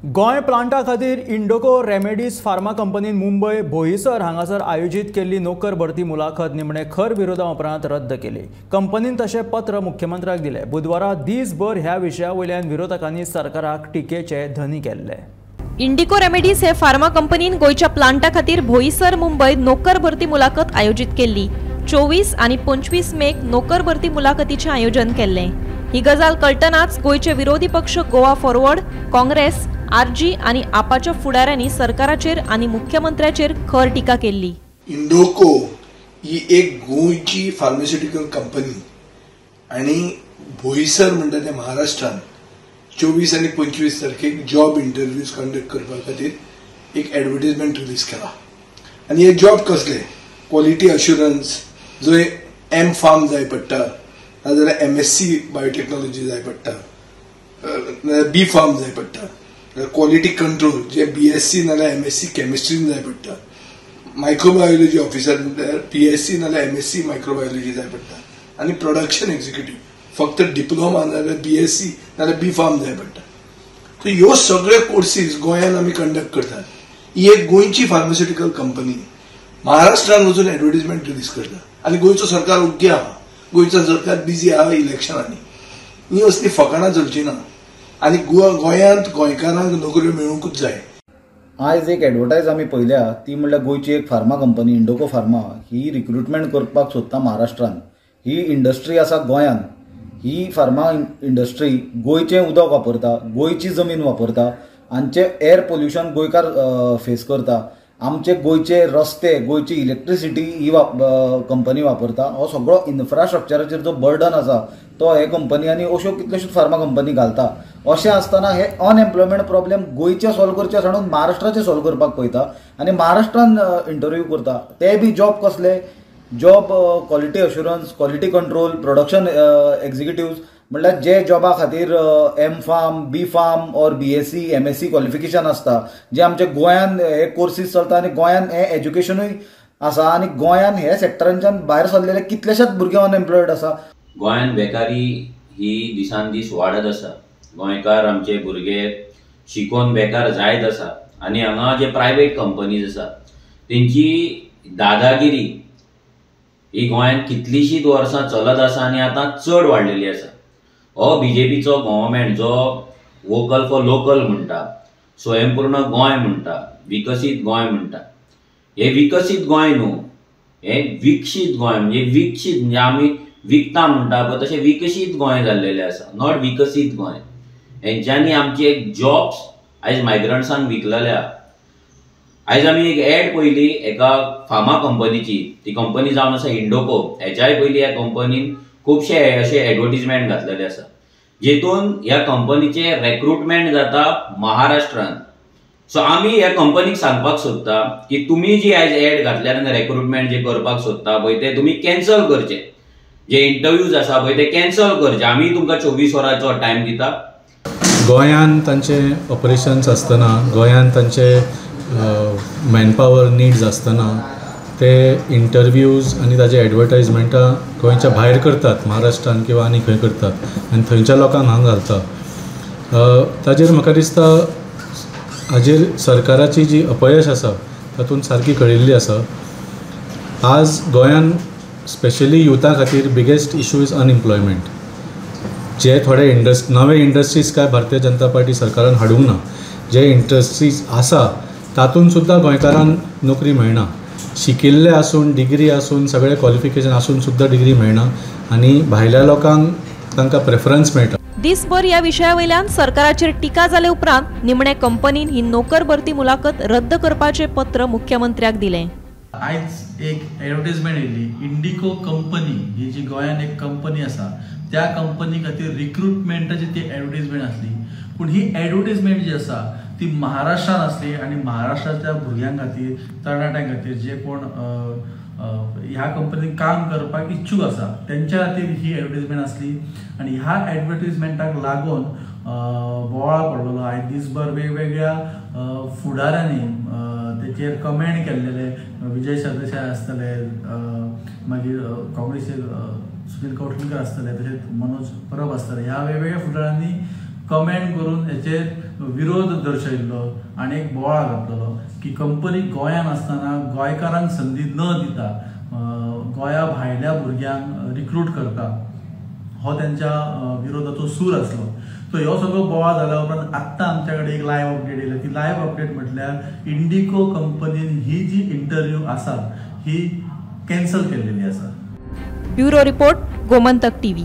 Goa Plantae खातीर Indoco remedies pharma कंपनीन मुंबय बोईसर हांगासर आयोजीत केल्ली नोकर भरती मुलाखत निमणे खर विरोधा उपरांत रद्द केली। कंपनीन तशें पत्र मुख्यमंत्र्याक दिलें। बुधवारा दीसभर ह्या विशया वयल्यान विरोधकांनी सरकाराक टिकेचे धनी केल्ले। इंडिको रेमेडीज हे फार्मा कंपनीन गोंयच्या प्लांटा खातीर बोईसर मुंबय नोकर भरती मुलाखत आयोजीत केल्ली। 24 आनी 25 मेक नोकर भरती मुलाखतीचें आयोजन केल्लें। ही गजाल कळटनाच गोंयचे विरोधी पक्ष गोवा फॉरवर्ड, काँग्रेस, आरजी आनी आपाच्या फुडाऱ्यांनी सरकाराचेर आनी मुख्यमंत्र्याचेर खर टिका केल्ली। इंडोको ही एक गोंयची फार्मास्युटिकल कंपनी आनी बोईसर म्हणटा ते महाराष्ट्रान 24 आनी 25 तारखेक जॉब इंटरव्यूज कंडक्ट करपा खातीर एक एडवर्टीजमेंट रिलीज केला। आनी हे जॉब कसले? क्वॉलिटी अश्युरन्स, जो एम फार्म जाय पडटा, नाजाल्यार MSc biotechnology जाय पडटा, बी फार्म जाय पडटा, क्वॉलिटी कंट्रोल जे BSc नाल्यार MSc केमिस्ट्रीन जाय पडटा, मायक्रोबायोलॉजी ऑफिसर म्हणल्यार BSc नाल्यार MSc microbiology जाय पडटा, आनी प्रोडक्शन एक्झिक्युटीव फक्त डिप्लोमा नाल्यार BSc नाल्यार बी फार्म जाय पडटा। सो ह्यो सगळे कोर्सीस गोंयान आमी कंडक्ट करतात। ही एक गोंयची फार्मास्युटिकल कंपनी महाराष्ट्रान वचून एडवर्टीजमेंट रिलीज करता आनी गोंयचो सरकार उग्गे आहा, गोंयचो सरकार बिजी आहा इलेक्शनांनी। ही असली फकाणां चलची ना आनी गोंयांत गोंयकारांक नोकऱ्यो मेळूंकूच जाय। आयज एक एडवर्टायज आमी पळयल्या ती म्हणल्यार गोंयची एक फार्मा कंपनी इंडोको फार्मा ही रिक्रुटमेंट करपाक सोदता महाराष्ट्रान। ही इंडस्ट्री आसा गोंयान। ही फार्मा इंडस्ट्री गोंयचें उदक वापरता, गोंयची जमीन वापरता, आमचें एयर पोल्युशन गोंयकार फेस करता, आमचे गोंयचे रस्ते, गोंयची इलेक्ट्रिसिटी ही कंपनी वापरता। हो सगळो इन्फ्रास्ट्रक्चराचेर जो बर्डन आसा तो हे कंपनी आनी अश्यो कितल्योश्योच फार्मा कंपनी घालता। अशें आसतना हे अनएम्प्लॉयमेंट प्रॉब्लेम गोंयचे सॉल्व करचे सांडून महाराष्ट्राचे सॉल्व करपाक पळयता आनी महाराष्ट्रान इंटरव्यू करता। ते बी जॉब कसले? Job quality assurance, quality control, production executives, म्हणल्यार जे जॉबा खातीर M pharm, B pharm or BSc, MSc qualification आसता, जे आमच्या गोंयान हे कोर्सीस चलता आनी गोंयान हे एज्युकेशनूय आसा आनी गोंयान हे सेक्टरांच्यान भायर सरलेले कितलेशेच भुरगे अनएम्प्लॉयड आसा। गोंयान बेकारी ही दिसान दीस वाडत आसा। गोंयकार आमचे भुरगे शिकोवन बेकार जायत आसा आनी हांगा जे प्रायवेट कंपनीज आसा तेंची दादागिरी ही गोंयान कितलीशींच वर्सां चलत आसा आनी आतां चड वाडलेली आसा। हो बीजेपीचो गव्हर्मेंट जो वोकल फॉर लोकल म्हणटा, स्वयंपूर्ण गोंय म्हणटा, विकसीत गोंय म्हणटा, हे विकसीत गोंय न्हू, हे विकसीत गोंय म्हणजे विकसीत म्हणजे आमी विकता म्हणटा पळय तशें विकसीत गोंय जाल्लेलें आसा, not विकसीत गोंय। हेंच्यांनी आमचे एक जॉब्स आयज मायग्रंट्सांक विकलेले। आयज आमी एक एड पळयली एका फार्मा कंपनीची, ती कंपनी जावन आसा इंडोको। हेच्याय पयलीं ह्या कंपनीन खुबशे अशे एडवर्टीजमेंट घातलेले आसा जेतून ह्या कंपनीचे रेक्रुटमेंट जाता महाराष्ट्रान। सो आमी ह्या कंपनीक सांगपाक सोदता की तुमी जी आयज एड घातल्या आनी रेक्रुटमेंट जे करपाक सोदता पळय ते तुमी कॅन्सल करचे, जे इंटरव्यूज आसा पळय ते कॅन्सल करचे। आमी तुमकां 24 वरांचो टायम दिता। गोंयान तांचे ऑपरेशन्स आसतना, गोंयान तांचे मॅनपावर नीड्स आसतना ते इंटरव्यूज आनी ताजे एडवर्टायजमेंटां गोंयच्या भायर करतात, महाराष्ट्रान किंवा आनी खंय करतात आनी थंयच्या लोकांक हांगा घालता। ताजेर म्हाका दिसता हाजेर सरकाराची जी अपयश आसा तातूंत सारकी कळिल्ली आसा। आज गोंयान स्पेशली युथा खातीर बिगेस्ट इशू is unemployment. जे थोडे नवे इंडस्ट्रीज काय भारतीय जनता पार्टी सरकारान हाडूंक ना, जे इंडस्ट्रीज आसा तातूंत सुद्दां गोंयकारांक नोकरी मेळना। शिकिल्ले आसून, डिग्री आसून, सगळे क्वॉलिफिकेशन आसून सुद्दां डिग्री मेळना आनी भायल्या लोकांक तांकां प्रेफरन्स मेळटा। दिसभर ह्या विशया वयल्यान सरकाराचेर टिका जाले उपरांत निमणे कंपनीन ही नोकर भरती मुलाखत रद्द करपाचें पत्र मुख्यमंत्र्याक दिलें। आयज एक एडवर्टीजमेंट येयली, इंडिको कंपनी ही जी गोंयान एक कंपनी आसा त्या कंपनी खातीर रिक्रुटमेंटाची ती एडवर्टीजमेंट आसली, पूण ही एडवर्टीजमेंट जी आसा ती महाराष्ट्रान आसली आनी महाराष्ट्राच्या भुरग्यां खातीर, तरणाट्यां खातीर जे कोण ह्या कंपनीन काम करपाक इच्छूक आसा तेंच्या खातीर ही एडवर्टीजमेंट आसली आनी ह्या एडवर्टीजमेंटाक लागून बोवाळ पडलेलो। आयज दिसभर वेगवेगळ्या फुडाऱ्यांनी तेचेर कमेंट केल्लेले, विजय सरदेसाय आसतले, मागीर काँग्रेसीचे सुनील कवठणकर आसतले, तशेंच मनोज परब आसतले, ह्या वेगवेगळ्या फुडाऱ्यांनी कमेंट करून हेचेर विरोध दर्शयल्लो आनी एक बोवाळ घातलेलो की कंपनी गोंयांत आसतना गोंयकारांक संदी न दिता गोंया भायल्या भुरग्यांक रिक्रूट करता, हो त्यांच्या विरोधाचो सूर आसलो. सो ह्यो सगळो बोवाळ जाल्या उपरांत आत्तां आमच्या कडेन एक लायव्ह अपडेट येयल्या. ती लायव्ह अपडेट म्हटल्यार इंडिको कंपनीन ही जी इंटरव्यू आसा ही कॅन्सल केल्लेली आसा. Bureau report, Gomantak TV.